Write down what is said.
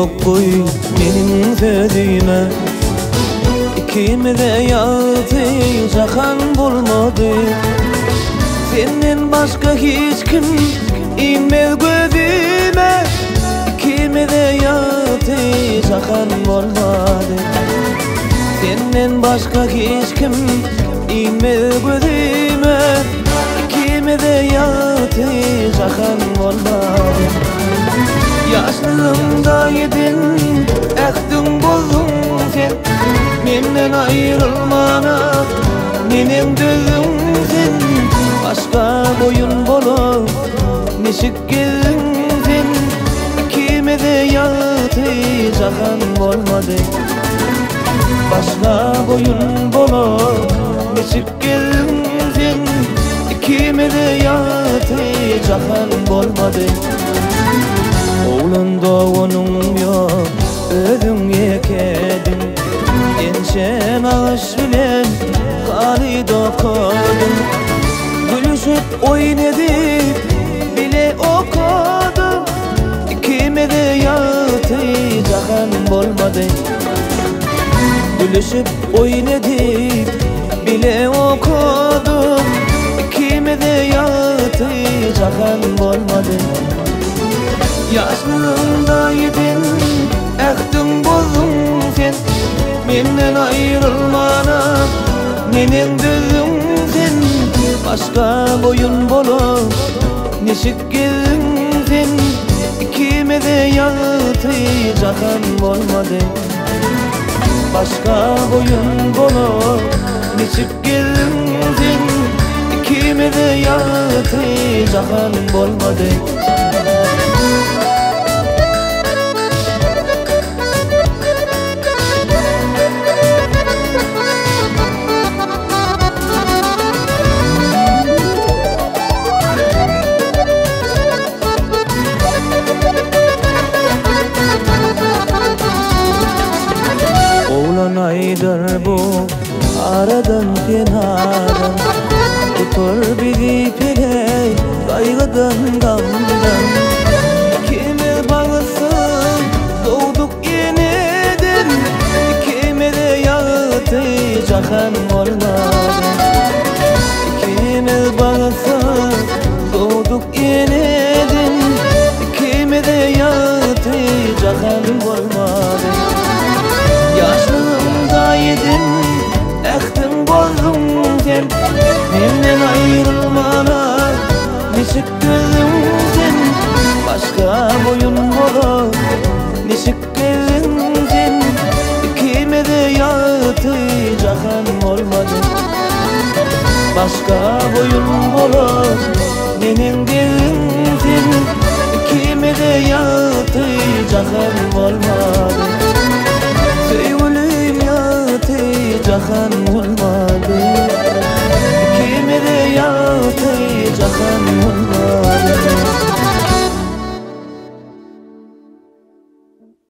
Gulak goý meniň sözüme. Ikimize ýagty jahan bolmady. Senden başga hiç kim inmez gözüme. Ikimize ýagty jahan bolmady. Senden başga hiç kim inmez gözüme. Ikimize ýagty jahan bolmady. Ýaşlygymda eden ähdiň bozduň sen. Menden aýrylmana neneň dözdüň sen. Başga boýun bolup niçik gezdiň sen. Ikimize ýagty jahan bolmady. Başga boýun bolup niçik gezdiň sen. Ikimize ýagty jahan bolmady. Oglan doganyň ýok, özüň ýekediň. Ençe nagyş bilen haly dokadyň. Gülüşip oýun edip bile okadyk. Ikimize ýagty jahan bolmady. Gülüşip oýun edip bile okadyk. Ikimize ýagty jahan bolmady. Ýaşlygymda eden ähdiň bozduň sen. Menden aýrylmana neneň dözdüň sen. Başga boýun bolup niçik gezdiň sen. Ikimize ýagty jahan bolmady. Başga boýun bolup niçik gezdiň sen. Ikimize ýagty jahan bolmady. Oglan aýdar bu aradan kenaran. Tutar bizi pelek gaýgydan gamdan. Ikimiz bagtsyz dogduk eneden. Ikimize ýagty jahan bolmady. Ikimiz bagtsyz dogduk eneden. Ikimize ýagty jahan bolmady. Ýaşlygymda eden ähdiň bozduň sen. Menden aýrylmana niçik dözdüň sen. Başga boýun bolup niçik gezdiň sen. Ikimize ýagty jahan bolmady. Başga boýun bolup neneň gezdiň sen. Ikimize ýagty jahan bolmady.